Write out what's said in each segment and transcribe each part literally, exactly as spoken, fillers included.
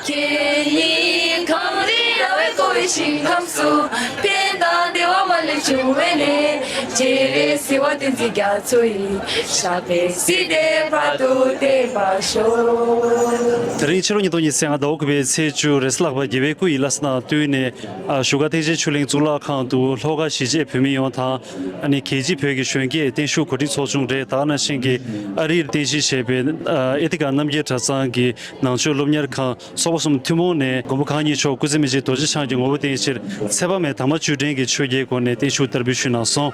ཁྱེད་ཉིད་གངས་རི་ར་བས་བསྐོར་བའི་ཞིང་ཁམས་སུ། ཕན་དང་བདེ་བ་མ་ལུས་འབྱུང་བའི་གནས། སྤྱན་རས་གཟིགས་དབང་བསྟན་འཛིན་རྒྱ་མཚོ་ཡི། ཞབས་པད་སྲིད་མཐའི་བར་དུ་བརྟན་པར་ཤོག་དེ་རིང་ཕྱི་ལོ་ཉིས་སྟོང་ཉི་ཤུ་རྩ་ལྔ་ཟླ་བ་དགུ་པའི་ཚེས་བཅུ་རེས་གཟའ་ལྷག་པ་རྒྱལ་བའི་སྐུ་ཡི་བླ་གཟའ་དང་བསྟུན་ནས། ཨ། བཞུགས་སྒར་ཐེག་ཆེན་ཆོས་གླིང་གཙུག་ལག་ཁང་དུ་ལྷོ་ཁ་གཞིས་བྱེས་བོད་མི་ཡོངས་དང་། ཨ་ནི་རྒྱལ་སྤྱིའི་བོད་ཀྱི་གཞོན་སྐྱེས་བརྟན་བཞུགས་གོ་སྒྲིག་ཚོགས་ཆུང་རེད། ད་ག་ནང་བཞིན་གྱི་ཨ་རིར་རྟེན་གཞི་བྱས་པའི་ཨ་ཨེ་ཐི་ཀ་རྣམ་རྒྱལ་གྲྭ་ཚང་གི་ནང་ཆོས་སློབ་གཉེར་ཁང་ཚོགས་པ་གསུམ་ཐུན་མོང་ནས་མགོན་པོ་གང་ཉིད་མཆོག་སྐུ་ཚེ་མི་ཤིགས་རྡོ་རྗེ་འཆང་གི་ངོ་བོ་བསྟན་ཕྱིར་ཚེ་དཔག་མེད་དྭངས་མ་བཅུད་ལྡན་གྱི་ཆོས་བརྒྱའི་སྒོ་ནས་བརྟན་བཞུགས་བསྟར་འབུལ་ཞུས་གནང་སོང་།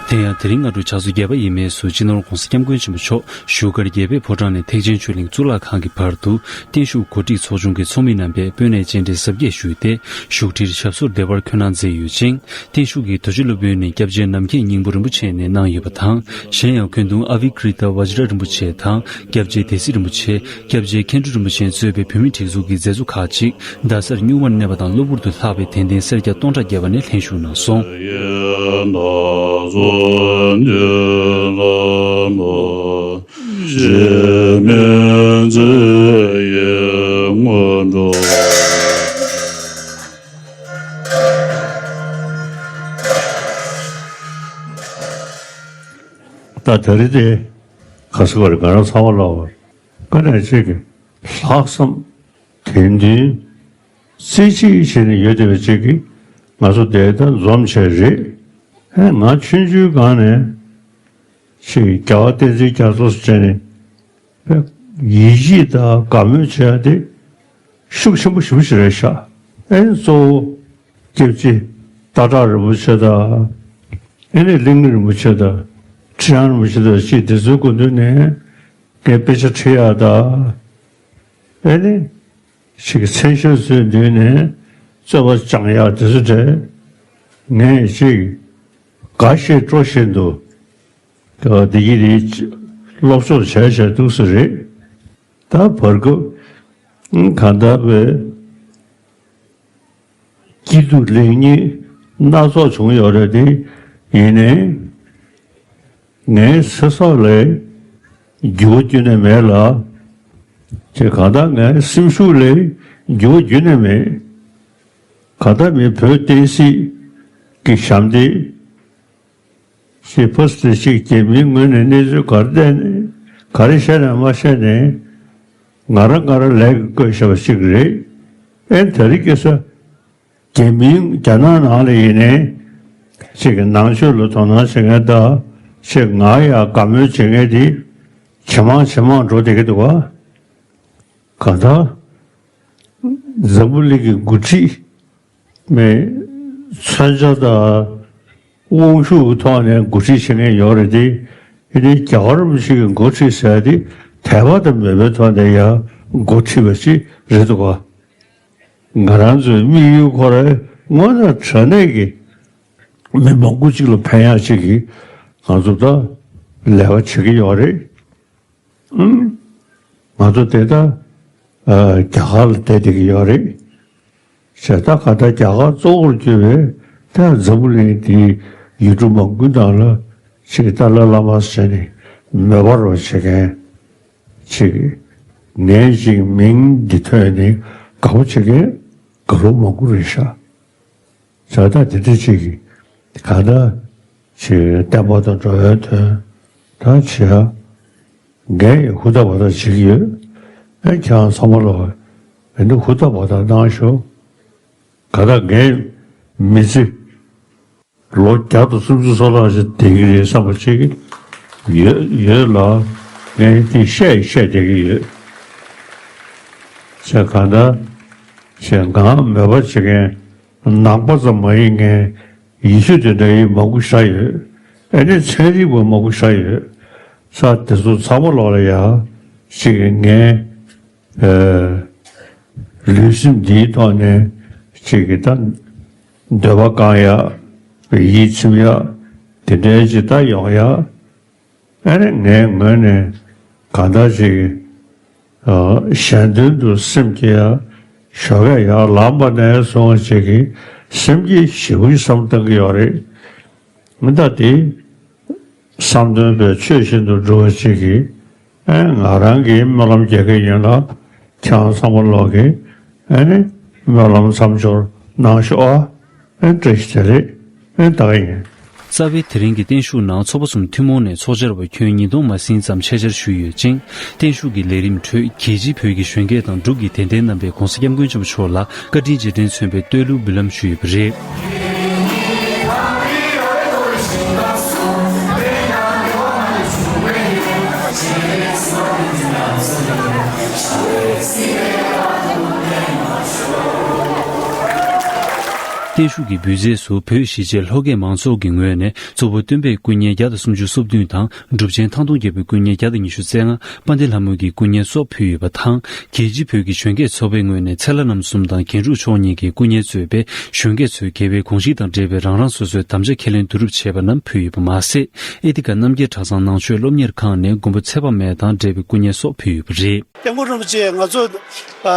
དེ་ཡང་དེ་རིང་སྔ་དྲོ་ཕྱག་ཚོད་བརྒྱད་པ་ཡས་མས་སུ་སྤྱི་ནོར་༧གོང་ས་༧སྐྱབས་མགོན་ཆེན་པོ་མཆོག་བཞུགས་སྒར་རྒྱལ་བའི་ཕོ་བྲང་ནས་ཐེག་ཆེན་ཆོས་གླིང་གཙུག་ལག་ཁང་གི་བར་དུ་བརྟན་བཞུགས་གོ་སྒྲིག་ཚོགས་ཆུང་གི་ཚོགས་མི་རྣམ་པས་སྤོས་སྣེ་སྤྱན་འདྲེན་གཟབ་རྒྱས་ཞུས་ཏེ། བཞུགས་ཁྲིར་ཞབས་སོར་བདེ་བར་འཁོད་གནང་མཛད་ཡོད་ཅིང་། བརྟན་བཞུགས་ཀྱི་དུས་ཆེན་སློབ་དཔོན་ནི་སྐྱབས་རྗེ་ནམ་མཁའི་སྙིང་པོ་རིན་པོ་ཆེ་ནས་གནང་ཡོད་པ་དང་། གཞན་ཡང་ཁོན་ཏུང་ཨ་བྷི་ཀྲི་ཏ་བཛྲ་རིན་པོ་ཆེ་དང་སྐྱབས་རྗེ་སྡེ་སྲིད་རིན་པོ་ཆེ། སྐྱབས་རྗེ་མཁན་སྤྲུལ་རིན་པོ་ཆེ་གཙོས་པའི་བོད་མིའི་སྒྲིག་འཛུགས་ཀྱི་མཛད་གཙོ་ཁག་ཅིག་རྡ་སར་གཉུག་མར་གནས་པ་དང་གློ་བུར་དུ་ལྷག་པའི་དད་ལྡན་སེར་སྐྱ་སྟོང་ཕྲག་བརྒལ་བ་ནས་ལྷན་ཞུགས་གནང་སོང་། ད་དེ་རིང་དེ་ག་ཟེར་བ་རེད། ང་རང་ཚང་མ་ལ་ཀ་ནས་ཅིག་གི་ལྷག་བསམ་དད་འདུན་རྩེ་གཅིག་བྱས་ནས་ཡོད་བསྡད་པ་ཅིག་གིས་ང་ཚོ་དེ་ལྟར་འཛོམས་བྱས་རེད། ཨེ། ང་ཆུང་ཆུང་སྒང་ནས་ཅིག་རྒྱལ་བ་བསྟན་འཛིན་རྒྱ་མཚོ་ཟེར་བྱས་ནས་ཡིད་ཆེས་དང་དགའ་མོས་བྱས་ཏེ་ཤུགས་ཆེན་པོ་ཞེ་པོ་ཅིག་རེད་ཤག་ཨེ་ནི་གཙོ་བོ་སྐྱབས་རྗེ་སྟག་བྲག་རིན་པོ་ཆེ་དང་། ཨེ་ནི་གླིང་རིན་པོ་ཆེ་དང་ཁྲི་བྱང་རིན་པོ་ཆེ་དང་ཅིག་དེ་ཚོའི་སྐུ་མདུན་ནས་ངས་དཔེ་ཆ་ཁྲིད་ཡག་དང་། ཨེ་ནི་ཅིག་མཚན་ཞབས་ཚོའི་མདུན་ནས་རྩོད་པ་སྦྱང་ཡག་དེ་ཚོ་དེ་ངས་ཅིག་དགའ་བཞིན་སྤྲོ་བཞིན་དུ་འདི་གི་རིགས་སློབ་སྦྱོང་བྱས་བྱས་འདུག་སེ་རེད། ད་བར་སྐབས་གང་ལྟར་བའི་སྐྱིད་སྡུག་ལེགས་ཉེས་སྣ་ཚོགས་བྱུང་ཡོད་རེད་དེ། ཡིན་ནའི་ངའི་ཚེ་སྲོག་ལ་འགྱུར་བ་ཁྱོན་ནས་མེད་ལ། དེ་གང་ལྟར་ངའི་སེམས་ཤུགས་ལ་འགྱུར་བ་ཁྱོན་ནས་མེད། གང་ལྟར་མི་བོད་བསྟན་སྲིད་ཀྱི་ཞབས་འདེགས་ཞེས་ཕོ་སི་ཏི་ཞིག་རྒྱ་མིའི་ངོས་ནས་གནས་ཚུལ་ག་རེ་བལྟས་ནས་ག་རེ་བཤད་ནས་མ་བཤད་ནས་ང་རང་ང་རང་ལས་ཀྱི་བཀོད་བཞག་པ་ཞིག་རེད། ཨེ་ད་རེས་ཁ་སང་རྒྱ་མིའི་རྒྱ་ནག་ནང་ལ་ཡིན་ནའི་ཅིག་གི་ནང་ཆོས་ལ་དོ་སྣང་བྱེད་མཁན་དང་ཅིག་ང་ཡང་དགའ་མོས་བྱེད་མཁན་དེ་ཇེ་མང་ཇེ་མང་འགྲོ་བསྡད་ཀྱི་འདུག་ག་གང་ལྟར་འཛམ་བུ་གླིང་གི་འགོ་ཁྲིད་མི་མཚོན་ཆ་དང་དབང་ཤུགས་ཀྱི་ཐོག་ནས་འགོ་ཁྲིད་བྱེད་མཁན་ཡོད་རེད་དེ། ཨེ་ནི་རྒྱལ་བ་རིན་པོ་ཆེ་གི་འགོ་ཁྲིད་ཟེར་ཡ་དེ་དད་པ་དང་མོས་པའི་ཐོག་ནས་ཡང་འགོ་ཁྲིད་པ་ཞིག་རེད་འདུག་ག་ང་རང་ཚོའི་དམིགས་ཡུལ་ཁོ་རང་དངོས་གནས་དྲང་གནས་ཀྱི་མི་མང་པོ་ཅིག་ལ་ཕན་ཡག་ཅིག་གི་ང་ཚོ་ད་ལས་ཀ་བྱེད་ཀྱི་ཡོད་རེད། ཨང་། ང་ཚོ་དེ་ལྟར་ཨ་རྒྱ་གར་ལ་བསྡད་བསྡད་ཀྱི་ཡོད་རེད། བྱས་ད་ག་ད་རྒྱ་གར་གཙོ་བོར་གྱུར་པའི་ད་འཛམ་བུ་གླིང་འདིའི་ཡུལ་གྲུ་མང་པོའི་ནང་ལ་ཅིག་ཏཱ་ལའི་བླ་མ་ཟེར་ནས་མོས་པ་རོ་བྱེད་མཁན་ཅིག་ངས་ཅིག་མིང་འདི་ཐོས་ནས་དགའ་པོ་བྱེད་མཁན་དགའ་ལོ་མང་པོ་རེད་ཤག་བྱས་ད་དེ་འདྲ་ཅིག་གིས་གང་ལྟར་ཅིག་བསྟན་པ་དང་འགྲོ་བའི་དོན་ད་བྱེད་ཡ་ངས་ཧུར་ཐག་བ་ཐག་བྱེད་ཀྱི་ཡོད། ཨེ་ཁྱེད་རང་ཚང་མ་ལ་ཨེ་འདི་ཧུར་ཐག་བ་ཐག་གནང་ཤོག་གང་ལྟར་ངའི་མི་ཚེ་ལོ་བརྒྱ་དང་སུམ་ཅུ་སོ་ལྔ་ཞིག་བསྡད་ཀྱི་རེད་བསམ་པ་ཅིག་ཡོད་ཡོད་ལ། ངས་འདི་བཤད་བཤད་བསྡད་ཀྱི་ཡོད། བྱས་གང་ལྟར་བྱས་ང་མོས་པ་བྱེད་མཁན་ནང་པ་ཙམ་མ་ཡིན་མཁན་ཡེ་ཤུ་དེ་འདྲ་ཡི་མང་པོ་ཤར་ཡོད། ཨ་ནི་ཚན་རིག་པ་མང་པོ་ཤར་ཡོད། ས་དེ་ཚོ་ཚང་མ་ལོག་ལ་ཡ་ཅིག་ངའི་ཨ་ལུས་སེམས་འདིའི་ཐོག་ནས་ཅིག་གི་ད་འདོད་པ་བསྐང་ཡག་ཡིད་ཚིམ་ཡག་དེ་འདྲའི་ཅིག་ད་ཡོང་ཡག་ཨ་ནི་ངའི་ངོས་ནས་གང་ལྟར་ཅིག་གཞན་དོན་དུ་སེམས་བསྐྱེད་ཡ་ཞོགས་ཀས་ཡར་ལངས་པ་ནས་བཟུང་བ་ཅིག་གིས་སེམས་བསྐྱེད་ཞེ་པོ་ཅིག་བསམ་བཏང་གི་ཡོད་རེད། ད་དེ་བསམ་དོན་པའི་ཆོས་བཞིན་དུ་འགྲུབ་པ་ཅིག་གིས་ ཨེ་ང་རང་གིས་སྨོན་ལམ་རྒྱག་གི་ཡིན་ལ། ཁྱེད་རང་ཚང་མ་ལོག་གིས་ཨེ་ནི་སྨོན་ལམ་མཚམས་སྦྱོར་གནང་ཤོག་ཨ། ཨེ་བཀྲ་ཤིས་བདེ་ལེགས། ཨེ་ད་ག་ཡིན། རྩ་བའི་དེ་རིང་གི་བརྟན་བཞུགས་ནང་ཚོགས་པ་གསུམ་ཐུན་མོང་ནས་ཚོགས་བཅར་བ་ཁྱོན་ཉིས་སྟོང་མ་ཟིན་ཙམ་ཆེད་བཅར་ཞུས་ཡོད་ཅིང་། བརྟན་བཞུགས་ཀྱི་ལས་རིམ་ཁྲོད་རྒྱལ་སྤྱིའི་བོད་ཀྱི་གཞོན་སྐྱེས་དང་འབྲུག་གི་དད་ལྡན་རྣམ་པས་༸གོང་ས་༸སྐྱབས་མགོན་ཆེན་པོ་མཆོག་ལ་བཀའ་དྲིན་རྗེས་དྲན་མཚོན་པའི་བསྟོད་གླུ་འབུལ་ལམ་ཞུས་ཡོད་པ་རེད། བརྟན་བཞུགས་ཀྱི་འབུལ་རྫས་སུ་བོད་གཞིས་བྱེས་ལྷོ་ཁའི་མང་ཚོགས་ཀྱི་ངོས་ནས་གཙོ་བོ་སྟོན་པའི་སྐུ་བརྙན་བརྒྱ་དང་སུམ་ཅུ་སོ་བདུན་དང་། སྒྲུབ་ཆེན་ཐང་སྟོང་རྒྱལ་པོའི་སྐུ་བརྙན་བརྒྱ་དང་ཉི་ཤུ་རྩ་ལྔ། དཔལ་ལྡན་ལྷ་མོའི་གི་སྐུ་བརྙན་སོགས་ཕུལ་ཡོད་པ་དང་། རྒྱལ་སྤྱིའི་བོད་ཀྱི་གཞོན་སྐྱེས་ཚོགས་པའི་ངོས་ནས་ཚེ་ལྷ་རྣམ་གསུམ་དང་རྒྱན་དྲུག་མཆོག་གཉིས་ཀྱི་སྐུ་བརྙན་གཙོས་པའི་གཞོན་སྐྱེས་ཚོས་དགེ་བའི་དགོངས་གཞི་དང་འབྲེལ་བའི་རང་རང་སོ་སོའི་དམ་བཅའ་ཁས་ལེན་བསྡུ་རུབ་བྱས་པ་རྣམས་ཕུལ་ཡོད་པ་མ་ཟད། ཨེ་ཐི་ཀ་རྣམ་རྒྱལ་གྲྭ་ཚང་ནང་ཆོས་སློབ་གཉེར་ཁང་ནས་མགོན་པོ་ཚེ་དཔག་མེད་དང་འབྲེལ་བའི་སྐུ་བརྙན་སོགས་ཕུལ་ཡོད་པ་རེད། སྐྱབས་མགོན་རིན་པོ་ཆེ་ང་ཚོ་ཨ་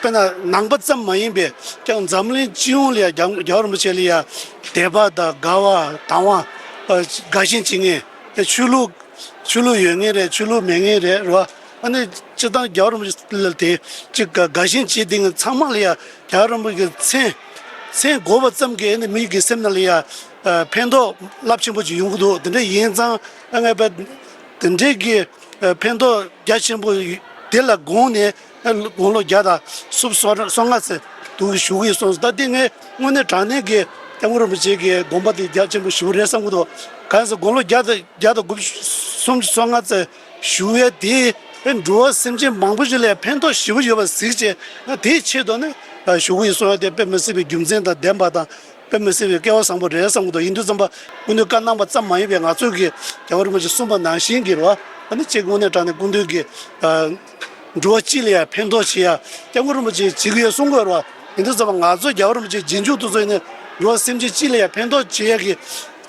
དཔེར་ན་ནང་པ་ཙམ་མ་ཡིན་པའི་ཀྱང་འཛམ་གླིང་སྤྱི་ཡོངས་ལ་ཡང་རྒྱལ་བ་རིན་པོ་ཆེ་ལ་ཡང་དད་པ་དང་དགའ་བ་དང་བ་ཨ་དགའ་ཞེན་བྱེད་མཁན་དེ་ཆོས་ལུགས་ཆོས་ལུགས་ཡོད་མཁན་རེད། ཆོས་ལུགས་མེད་མཁན་རེད། རེད་བ། ཨ་ནི་སྤྱིར་བཏང་རྒྱལ་བ་རིན་པོ་ཆེ་ལ་དེ་གཅིག་དགའ་ཞེན་བྱེད་བསྡད་མཁན་ཚང་མ་ལ་ཡང་རྒྱལ་བ་རིན་པོ་ཆེའི་མཚན་མཚན་གོ་བ་ཙམ་གྱིས་ཨ་ནི་མི་གི་སེམས་ནང་ལ་ཡང་ཨ་ཕན་ཐོགས་རླབས་ཆེན་པོ་ཅིག་ཡོང་གི་འདུག་དེ་འདྲ་ཡིན་ཙང་ཨ་ངས་དཔེ་དེ་འདྲའི་གི་ཕན་ཐོགས་རྒྱ་ཆེན་པོ་དེ་ལ་དགོངས་ནས་དགུང་ལོ་བརྒྱ་དང་སོ་ལྔ་ཙམ་འདུག་བཞུགས་ཡོད་གསུངས་སོང་། ད་དེ་ངས་དངོས་གནས་དྲང་གནས་ཀྱི་སྐྱབས་མགོན་རིན་པོ་ཆེ་གི་དགོངས་པ་དེ་རྒྱ་ཆེན་པོ་ཞེ་པོ་རེད་བསམ་གྱི་འདུག་གང་ཟེར་དགུང་ལོ་བརྒྱ་དང་བརྒྱ་དང་དགུ་བཅུ་སུམ་ཅུ་སོ་ལྔ་ཙམ་བཞུགས་ཡས་དེ་འགྲོ་བ་སེམས་ཅན་མང་པོ་ཞིག་ལ་ཕན་ཐོགས་ཞེ་པོ་ཡོད་པ་གཟིགས་བྱས། ང་དེའི་ཆེད་དུ་ནི་བཞུགས་ཡོད་གསུང་ཡས་དེ་དཔེ་མི་སྲིད་པའི་རྒྱུ་མཚན་དང་ལྡན་པ་དང་། དཔེ་མི་སྲིད་པའི་སྐལ་བ་བཟང་པོ་རེད་བསམ་གྱི་འདུག་ཡིན་དུས་ཙམ་པ་སྐུ་མདུན་བཀའ་གནང་བ་ཙམ་མ་ཡིན་པའི་ང་ཚོས་ཀྱི་རྒྱལ་བ་རིན་པོ་ཆེ་གསུངས་པ་ནང་བཞིན་གྱི་རེད་བ། ཨ་ནི་གཅིག་དངོས་གནས་དྲང་གནས་སྐུ་མདུན་གྱི་ཨ་འགྲོ་བ་སྤྱི་ལ་ཡང་ཕན་ཐོགས་བྱེད་ཡ་སྐྱབས་མགོན་རིན་པོ་ཆེས་བྱེད་ཀྱི་ཡོད་གསུང་གི་ཡོད་རེད་བ། ཡིན་དུས་ཙམ་པ་ང་ཚོ་རྒྱལ་བ་རིན་པོ་ཆེའི་རྗེས་འཇུག་དེ་ཚོ་ཡིན་ན་འགྲོ་བ་སེམས་ཅན་སྤྱི་ལ་ཡང་ཕན་ཐོགས་བྱེད་ཡ་གི་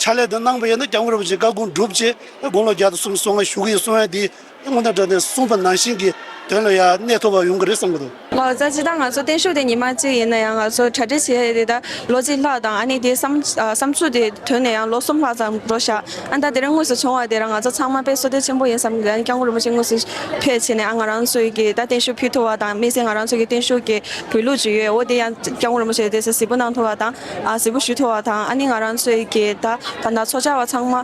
ཕྱག་ལས་དེ་གནང་བ་ཡིན་ན་སྐྱབས་མགོན་རིན་པོ་ཆེའི་བཀའ་དགོངས་འགྲུབ་བྱས་དགུང་ལོ་བརྒྱ་དང་སུམ་ཅུ་སོ་ལྔ་བཞུགས་ཀྱི་ཡོད་གསུང་ཡ་དེ། དངོས་གནས་དྲང་གནས་གསུངས་པ་ནང་བཞིན་གྱི་དོན་ལ་ཡང་གནས་ཐུབ་པ་ཡོང་གི་རེད་བསམ་གྱི་འདུག་ལགས་སོ། སྤྱིར་བཏང་ང་ཚོ་བརྟན་བཞུགས་དེ་ཉི་མ་གཅིག་ཡིན་ན་ཡང་ང་ཚོ་གྲ་སྒྲིག་བྱེད་ཡས་དེ་ད་ལོ་གཅིག་ལྷག་དང་ཨ་ནི་དེ་བསམ་ཨ་བསམ་ཚུལ་དེ་ཐོན་ནས་ཡང་ལོ་གསུམ་ལྷག་ཙམ་འགྲོ་ཤག་ཨ་ད་དེ་རིང་དངོས་སུ་བྱུང་བ་དེ་རང་ང་ཚོ་ཚང་མ་དཔེ་བསོད་བདེ་ཆེན་པོ་ཡིན་བསམ་གྱི་འདུག་ཨ་ནི་སྐྱབས་མགོན་རིན་པོ་ཆེ་དངོས་སུ་ཕེབས་བྱས་ནས་ཨ་ང་རང་ཚོའི་གི་ད་བརྟན་བཞུགས་ཕུལ་ཐུབ་པ་དང་དམིགས་བསལ་ང་རང་ཚོའི་གི་བརྟན་བཞུགས་ཀྱི་བོད་ལུགས་ཅིག་ཡོད། འོ་དེ་ཡང་སྐྱབས་མགོན་རིན་པོ་ཆེ་དེ་གཟིགས་འབུལ་གནང་ཐུབ་པ་དང་ཨ་གཟིགས་འབུལ་ཞུ་ཐུབ་པ་དང་ཨ་ནི་ང་རང་ཚོའི་གི་ད་ད་ལྟ་ཚོགས་བཅར་བ་ཚང་མ།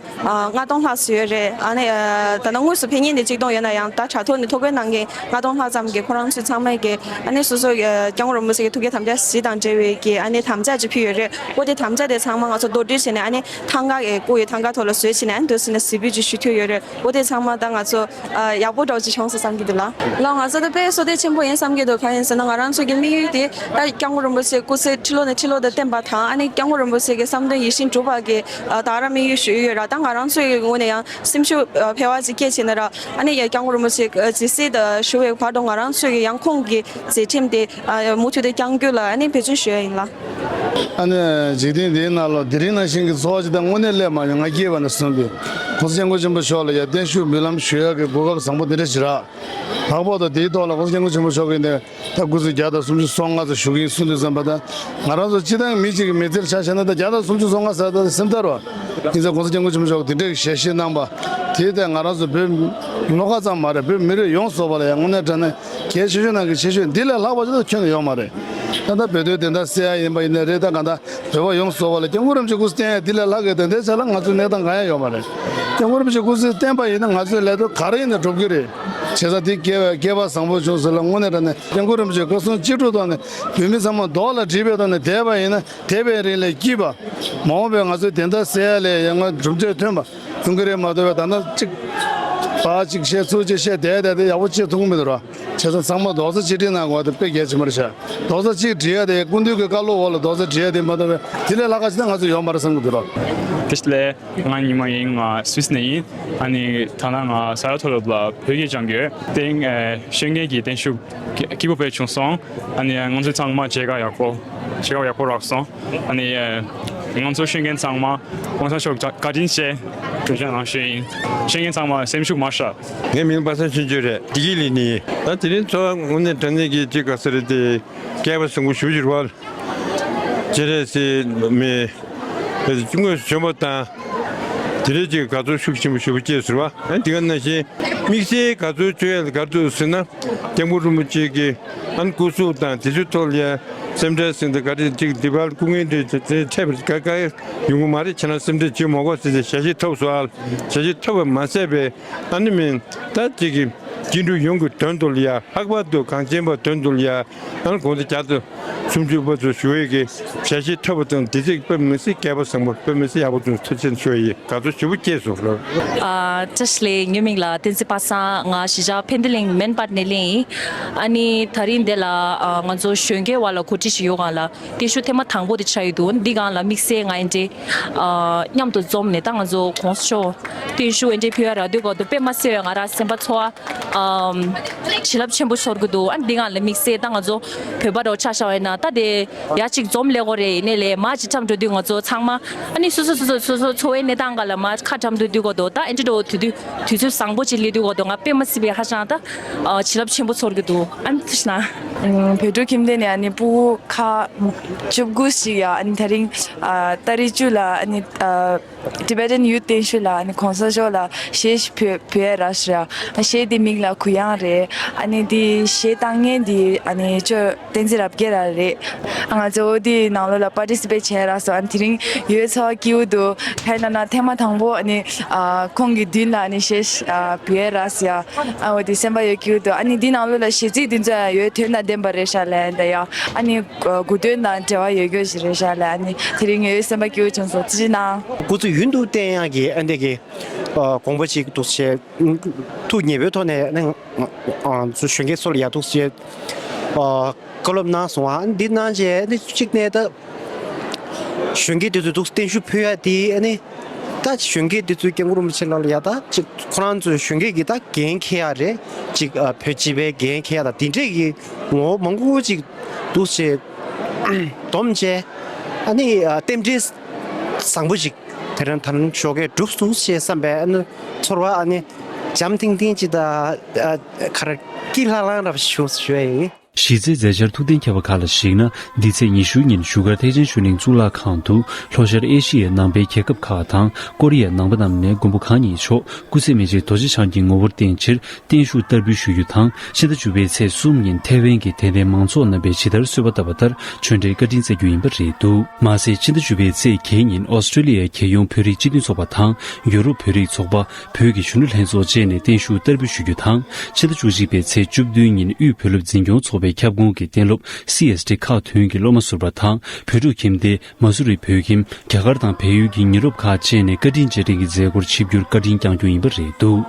ལྔ་སྟོང་ལྷག་ཙམ་ཡོད་རེད། ཨ་ནི་ད་ལྟ་དངོས་སུ་ཕེབས་མཁན་དེ་གཅིག་སྟོང་ཡོད་ན་ཡང་ད་དྲ་ཐོག་ནས་ཐོ་འགོད་གནང་མཁན་ལྔ་སྟོང་ལྷག་ཙམ་གྱི་ཁོ་རང་ཚོའི་ཚང་མས་ཀྱི་ཨ་ནི་སོ་སོ་སྐྱབས་མགོན་རིན་པོ་ཆེ་གི་ཐུགས་བསྐྱེད་དམ་བཅའ་བཞི་དང་འབྲེལ་བའི་ཀྱི་ཨ་ནི་དམ་བཅའ་ཅིག་ཕུལ་ཡོད་རེད། འོ་དེ་དམ་བཅའ་དེ་ཚང་མ་ང་ཚོ་མདོར་བསྡུས་བྱས་ནས་ཨ་ནི་ཐང་ག་གི་བཀོད་ཡོད་ཐང་ག་ཐོག་ལ་བཟོས་བྱས་ནས་ཨ་ནི་འདུག་སེ་ནས་གཟིགས་འབུལ་ཅིག་ཞུ་ཐུབ་ཡོད་རེད། འོ་དེ་ཚང་མ་ད་ང་ཚོ་ཡག་པོ་འདྲ་བོ་ཅིག་བྱུང་སོང་བསམ་གྱི་འདུག་ལ། ལགས་ང་ཚོ་ད་དཔེ་བསོད་བདེ་ཆེན་པོ་ཡིན་བསམ་གྱི་འདུག་གང་ཡིན་ཟེར་ན་ང་རང་ཚོ་གི་དམིགས་ཡུལ་དེ་ད་སྐྱབས་མགོན་རིན་པོ་ཆེ་སྐུ་ཚེ་ཁྲི་ལོ་ནས་ཁྲི་ལོ་དང་བརྟན་པ་དང་ཨ་ནི་སྐྱབས་མགོན་རིན་པོ་ཆེ་གི་བསམ་དོན་ཡིད་བཞིན་འགྲུབ་པ་གི་ད་ག་རང་དམིགས་ཡུལ་ཞུ་ཡི་ཡོད་ར། ད་ང་རང་ཚོའི་ངོས་ནས་ཡང་སེམས་ཤུགས་འཕེལ་བ་ཅིག་སྐྱེད་བྱས་ན་ར་ཨ་ནི་ཡ་སྐྱབས་མགོན་རིན་པོ་ཆེ་ཇི་སྲིད་བཞུགས་པའི་བར་དུ་ང་རང་ཚོའི་ཡང་ཁོང་གི་མཛད་འཕྲིན་དེ་མུ་མཐུད་དེ་བསྐྱང་རྒྱུ་ལ་ཨ་ནི་འབད་བརྩོན་ཞུ་ཡ་ཡིན་ལ། ཨ་ནི་འཇིག་རྟེན་འདིའི་ནང་ལ་དེ་རིང་ནང་བཞིན་གྱི་འཚོ་བ་ཅིག་ད་དངོས་གནས་སླེབས་མ་མྱོང་། ང་སྐྱེས་པ་ནས་བཟུང་སྟེ་༸གོང་ས་༸སྐྱབས་མགོན་ཆེན་པོ་མཆོག་ལ་ཡ་བརྟན་བཞུགས་སྨོན་ལམ་ཞུ་ཡག་གི་གོ་སྐབས་བཟང་པོ་འདི་འདྲ་ཞིག་རག་ལྷག་པར་དུ་དེའི་ཐོག་ལ་༸གོང་ས་༸སྐྱབས་མགོན་ཆེན་པོ་མཆོག་གིས་ནས་ད་སྐུ་ཚེ་བརྒྱ་དང་སུམ་ཅུ་སོ་ལྔ་ཙམ་བཞུགས་ཀྱི་ཡིན་གསུངས་དུས་ཙམ་པ་ད་ང་རང་ཚོ་སྤྱིར་བཏང་མི་གཅིག་གི་མི་ཚེར་ཆ་བཞག་ན་ད་བརྒྱ་དང་སུམ་ཅུ་སོ་ལྔ་ཟེར་ད་སེམས་ཐག་རེད་བ། ཡིན་ཙང་༸གོང་ས་༸སྐྱབས་མགོན་ཆེན་པོ་མཆོག་གིས་དེ་འདྲའི་ཞལ་བཞེས་གནང་པ་དེ་ད་ང་རང་ཚོ་བོད་ལྷོ་ཁ་ཙམ་མ་རེད། བོད་མི་རིགས་ཡོངས་རྫོགས་པ་ལ་ཡང་དངོས་གནས་དྲང་གནས་གལ་ཆེ་ཤོས་ནང་གི་ཆེ་ཤོས་འདི་ལས་ལྷག་པ་ཅིག་ད་ཁྱོན་ནས་ཡོད་མ་རེད། ད་ལྟ་བོད་དོན་བདེན་མཐའ་གསལ་ཡ་ཡིན་པ་ཡིན་ན་རེད། ད་གང་ལྟར་བོད་པ་ཡོངས་རྫོགས་པ་ལ་༸སྐྱབས་མགོན་རིན་པོ་ཆེ་སྐུ་ཚེ་བརྟན་ཡ་འདི་ལས་ལྷག་གི་ད་ལྟའི་ཆ་ལ་ང་ཚོའི་གནས་སྟངས་གང་ཡང་ཡོད་མ་རེད།༸སྐྱབས་མགོན་རིན་པོ་ཆེ་སྐུ་ཚེ་བརྟན་པ་ཡིན་ན་ང་ཚོའི་ལས་དོན་ག་རེ་ཡིན་ན་འགྲུབ་ཀྱི་རེད། བྱས་ཙང་དེ་སྐལ་བ་སྐལ་པ་བཟང་པོ་བྱུང་ཟེར་ལ་དངོས་གནས་དྲང་གནས་༸སྐྱབས་མགོན་རིན་པོ་ཆེ་བཀའ་གསུང་ཅི་སྒྲུབ་ཐོག་ནས་བོད་མི་ཚང་མ་རྡོག་ལ་བསྒྲིལ་བའི་ཐོག་ནས་བསྡད་པ་ཡིན་ན་འདས་པའི་རིང་ལ་སྐྱིད་པ། མ་འོངས་པའི་ང་ཚོའི་བདེན་མཐའ་གསལ་ཡ་ལས་ཡང་ང་གྲུབ་འབྲས་ཐོན་པ་ཡོང་གི་རེད་མ་གཏོགས་པའི་ད་ལྟ་གཅིག་བ་གཅིག་བཤད་ཚུར་གཅིག་བཤད་བསྡད་བསྡད་དེ་ཡག་པོ་བྱེད་ཐུབ་ཀྱི་མི་འདུག་ར། བྱས་ཙང་ཚང་མ་རྡོག་རྩ་གཅིག་སྒྲིལ་གནང་དགོས་པ་དེ་དཔེ་གལ་ཆེན་པོ་རེད་ཤག་རྡོག་རྩ་གཅིག་སྒྲིལ་ཡ་དེ་སྐུ་མདུན་གྱི་བཀའ་སློབ་འོག་ལ་རྡོག་རྩ་སྒྲིལ་ཡ་དེ་མ་གཏོགས་པའི་དེ་ལས་ལྷག་ག་ཅིག་ད་ང་ཚོ་ཡོད་མ་རེད་བསམ་གྱི་འདུག་ར། བདེ་ལེགས། ང་ཉི་མ་ཡིན། ང་སུད་སི་ནས་ཡིན། ཨ་ནི་ད་ལྟ་ང་ས་ར་མཐོ་སློབ་ལ་བོད་སྐད་སྦྱང་གི་ཡོད། དེ་རིང་ཨ་ཤེས་མཁན་གྱི་བརྟན་བཞུགས་སྐྱིད་པོ་དཔེ་བྱུང་སོང་། ཨ་ནི་ང་ཚོ་ཚང་མ་མཇལ་ཁ་ཡག་པོ་མཇལ་ཁ་ཡག་པོ་རག་སོང་། ཨ་ནི་ཨ་ང་ཚོ་ཤེས་མཁན་ཚང་མ་༸གོང་ས་མཆོག་བཀའ་དྲིན་ཆེ་གྲོས་ཆོད་གནང་ཞུས་ཡིན། ཤེས་མཁན་ཚང་མ་སེམས་ཤུགས་མ་བསྲེགས། ངའི་མིང་པ་སངས་ཆོས་འབྱོར་རེད། བདེ་སྐྱིད་གླིང་ནས་ཡིན། ད་དེ་རིང་ཚོ་བ་དངོས་གནས་དྲང་གནས་ཀྱི་ཅིག་ག་ས་རེད་དེ་སྐལ་བ་བཟང་པོ་ཞུ་ཞུ་བ་ཅེ་རེ་སི་མེ་དངོས་སུ་བྱོན་པ་དང་དེ་རིང་ཅིག་དགའ་ཚོར་ཤུགས་ཆེན་པོ་ཞུ་བ་ཅེས་ཟེར་བ་ཨ་དེ་ག་ནང་བཞིན། དམིགས་བསལ་ག་ཚོད་བཅོས་ཡ་ལ་ག་ཚོད་ཟེར་ན། སྐྱབས་མགོན་རིན་པོ་ཆེ་གི་ཨ་ནི་སྐུ་གཟུགས་དང་དེ་ཚོའི་ཐོག་ལ་ཡ་སེམས་ཁྲལ་ཟིན་ཏེ་ག་རེ་ཅིག་འདི་བར་སྐུ་ངལ་འདི་དེ་འཕྲད་པར་དཀའ་དཀའ་ཡོང་གི་མ་རེད། ཁྱེད་རང་སེམས་ཁྲལ་བྱེད་མ་དགོས་ཟེར་ཏེ་ཞལ་བཞེས་ཐོབ་སོང་ཨ། ཞལ་བཞེས་ཐོབ་པ་མ་ཟད་པའི་ཨ་ནི་མིན་ད་ཅིག་གི་སྐྱིད་འགྲོ་ཡོང་གི་དོན་དུ་ལ་ཡ་ལྷག་པར་དུ་གངས་ཅན་པ་དོན་དུ་ལ་ཡ་ཨ་ནི་དགོང་དྲོ་བརྒྱ་དང་སུམ་ཅུ་པ་ཚོ་ཞུ་ཡས་ཀྱི་ཞལ་བཞེས་ཐོབ་པ་དང་དེ་ཚིག་དཔེ་མི་སྲིད་སྐལ་པ་བཟང་པོ་དཔེ་མི་སྲིད་ཡག་པོ་བྱུང་ཐུགས་རྗེ་ཆེ་ཞུ་ཡས་ཡིན། དགའ་ཚོར་ཞེ་པོ་སྐྱེས་སོང་ལགས། ཨ། བཀྲ་ཤིས་བདེ་ལེགས། ངའི་མིང་ལ་བསྟན་འཛིན་པ་སངས། ང་གཞིས་ཆགས་ཕན་བདེ་གླིང་མན་པར་ནས་ལེན་ཡིན། ཨ་ནི་ད་རིང་འདི་ལ་ཨ་ང་ཚོ་གཞོན་སྐྱེས་བར་ལ་གོ་སྒྲིག་ཞིག་ཡོད་གང་ལ་བརྟན་བཞུགས་ཐེངས་མ་དང་པོ་དེ་ཆགས་ཡོད་འདུག་འདི་གང་ལ་དམིགས་བསལ་ང་ཡིན་ཏེ་ཨ་མཉམ་དུ་འཛོམས་ནས་ད་ང་ཚོ་གོང་ས་མཆོག་བརྟན་བཞུགས་འོས་འདེམས་ཕུལ་ཡ་རག་དུས་གོ་དུ་དཔེ་མ་སྲིད་པའི་ང་རང་སེམས་པ་ཚོར་བ་ཨམ་བྱིན་རླབས་ཆེན་པོ་ཚོར་གི་འདུག་ཨ་འདི་གང་ལ་དམིགས་བསལ་ད་ང་ཚོ་བོད་པ་རོ་ཆ་བཞག་པ་ཡིན་ན་ད་དེ་ཡ་གཅིག་འཛོམས་ལས་གོ་རེད། ཡིན་ནའི་ལས་མ་ཅིག་འཁྲབ་འགྲོ་དུས་ང་ཚོ་ཚང་མ་ཨ་ནི་སོ་སོ་སོ་སོ་སོ་སོ་འཚོ་བའི་གནས་སྟངས་ག་ལ་མ་ཁ་འཁྲབ་འགྲོ་དུས་གོ་དོ་ད་ཨེ་འདྲི་འགྲོ་དུས་དུས་དུས་ཚོད་བཟང་པོ་ཅིག་སླེབས་དུས་གོ་དོ་ང་དཔེ་མ་སྲིད་པའི་ཧ་ཅང་ད་བྱིན་རླབས་ཆེན་པོ་ཚོར་གི་འདུག་ཨ་ནི་ཐུགས་རྗེ་གནང་། བོད་ཕྲུག་ཁྱིམ་སྡེ་ནས་ཨ་ནི་ཕྲུ་གུ་ཁག་བཅུ་དགུ་ཞིག་ཡ་ཨ་ནི་ད་རིང་ཏ་རིག་བཅུ་ལ་ཨ་ནི། Tibetan Youth བརྟན་བཞུགས་ལ་ཨ་ནི་གོང་ས་མཆོག་ལ་གཞས་ཤིག་ཕུལ་ཕུལ་ཡ་རག་ཤག་གཞས་དེ་མིང་ལ་གུ་ཡངས་རེད། ཨ་ནི་དེ་གཞས་བཏང་མཁན་དེ་ཨ་ནི་ཅོ་བསྟན་འཛིན་རབ་རྒྱས་ལགས་རེད། ང་ཚོ་དེ་ནང་ལོགས་ལ་participate བྱས་རག་སོང་། ཨ་ནི་དེ་རིང་ཡོད་ཚོར་སྐྱིད་པོ་འདུག་ཁ་ཡིན་ན་ན་ཐེངས་མ་དང་པོ་ཨ་ནི་ཨ་ཁོང་གི་མདུན་ལ་ཨ་ནི་གཞས་ཤིག་ཨ་ཕུལ་ཡ་རག་སོང་ཡ། ཨ་འོ་དེ་སེམས་པ་ཡོད་སྐྱིད་པོ་འདུག་ཨ་ནི་དེ་ནང་ལོགས་ལ་གཞས་ཚིག་དེ་ཚོ་ཡང་ཡོད་དོན་དང་ལྡན་པ་རེད་ཤག་ལ་ཡ་འདི་ཡ། ཨ་ནི་གོ་དོན་དང་འབྲེལ་བ་ཡོད་རྒྱུ་ཞིག་རེད་ཤག་ལ་ཨ་ནི་དེ་རིང་ངའི་སེམས་པ་སྐྱིད་པོ་བྱུང་སོང་། ཐུགས་རྗེ་གནང་། སྐུ་ཚེ་ཡུན་དུ་བརྟན་ཡག་གི་ཨ་འདི་གི་ཨ་དགོངས་པ་ཅིག་འདུག་ཅེས་ཐུགས་མཉེས་པོའི་ཐོག་ནས་ཨ་ནི་ང་ང་ཚོ་གཞོན་སྐྱེས་ཚོ་ལ་ཡ་འདུག་ཅེས་ཨ་བཀའ་སློབ་གནང་སོང་བ། ཨ་ནི་འདི་གནང་རྗེས་ཨ་ནི་གཅིག་ནས་ད་གཞོན་སྐྱེས་དེ་ཚོ་འདུག་བརྟན་བཞུགས་ཕུལ་ཡ་དེ་ཨ་ནི་ད་གཞོན་སྐྱེས་དེ་ཚོའི་སྐྱབས་མགོན་རིན་པོ་ཆེ་ལགས་ལ་ཡ་ད་ཅིག་ཁོ་རང་ཚོའི་གཞོན་སྐྱེས་ཀྱི་ད་འགན་འཁྱེར་ཡ་རེད། ཅིག་ཨ་བོད་སྤྱི་པའི་འགན་འཁྱེར་ཡ་ད་དེ་འདྲས་ཀྱི་ངོ་བོ་མང་པོ་ཅིག་འདུག་ཅེས་བསྡོམས་བྱས་ཨ་ནི་ཨ་རྟེན་འབྲེལ་བཟང་པོ་ཅིག་དེ་རིང་ད་རིང་ཞོགས་ཀས་གྲུབ་སོང་ཞེས་བསམ་པའི་ཨ་ནི་ཚོར་བ་ཨ་ནི་འཇམ་ཐིང་ཐིང་ཅིག་དང་ཨ་ག་རེ་སྐྱིད་ལྷང་ལྷང་འདྲ་པོ་ཞིག་བྱུང་ཞུ་ཡ་ཡིན། གཞིས་རྩེ་མཛད་འཆར་ཐུགས་གཏན་འཁེལ་བ་ཁག་ལ་གཞིགས་ན། འདི་ཚེས་ཉི་ཤུ་ཉིན་བཞུགས་སྒར་ཐེག་ཆེན་ཆོས་གླིང་གཙུག་ལག་ཁང་དུ་ལྷོ་ཤར་ཨེ་ཤི་ཡའི་ནང་པའི་རྒྱལ་ཁབ་ཁག་དང་ཀོ་རི་ཡའི་ནང་པ་རྣམས་ནས་མགོན་པོ་གང་ཉིད་མཆོག་སྐུ་ཚེ་མི་འཇིག་རྡོ་རྗེ་འཆང་གི་ངོ་བོར་བརྟེན་ཕྱིར་བརྟན་བཞུགས་བསྟར་འབུལ་ཞུ་རྒྱུ་དང་། ཕྱི་ཟླ་བཅུ་པའི་ཚེས་གསུམ་ཉིན་ཐའེ་ཝན་གྱི་དད་ལྡན་མང་ཚོགས་རྣམ་པས་ཇི་ལྟར་གསོལ་བ་བཏབ་པ་ལྟར་ཆོས་འབྲེལ་བཀའ་དྲིན་སྩལ་རྒྱུ་ཡིན་པ་རེད་འདུག་མ་ཟད་ཕྱི་ཟླ་བཅུ་པའི་ཚེས་བརྒྱད་ཉིན་ཨོ་སི་ཀྲེ་ལི་ཡའི་རྒྱལ་ཡོངས་བོད་རིགས་སྤྱི་མཐུན་ཚོགས་པ་དང་ཡོ་རོབ་བོད་རིགས་ཚོགས་པ། བོད་ཀྱི་གཞོན་ནུ་ལྷན་ཚོགས་བཅས་ནས་བརྟན་བཞུགས་བསྟར་འབུལ་ཞུ་རྒྱུ་དང་། ཕྱི་ཟླ་བཅུ་གཅིག་པའི་ཚེས་བཅུ་བདུན་ཉིན་དབུས་བོད་སློབ་འཛིན་སྐྱོང་ཚོགས་པའི་ཁྱབ་ཁོངས་ཀྱི་གཏན་སློབ་སི་ཨེས་ཊི་ཁག་དོན་གྱི་སློབ་མ་ཟུར་པ་དང་བོད་ཕྲུག་ཁྱིམ་སྡེ། མ་སུ་རི་བོད་ཁྱིམ། རྒྱ་གར་དང་བལ་ཡུལ་གྱི་ཉེ་རབས་ཁག་བཅས་ནས་བཀའ་དྲིན་རྗེས་དྲན་གྱི་མཛད་སྒོར་ཆིབས་བསྒྱུར་བཀའ་དྲིན་བསྐྱངས་རྒྱུ་ཡིན་པ་རེད་འདུག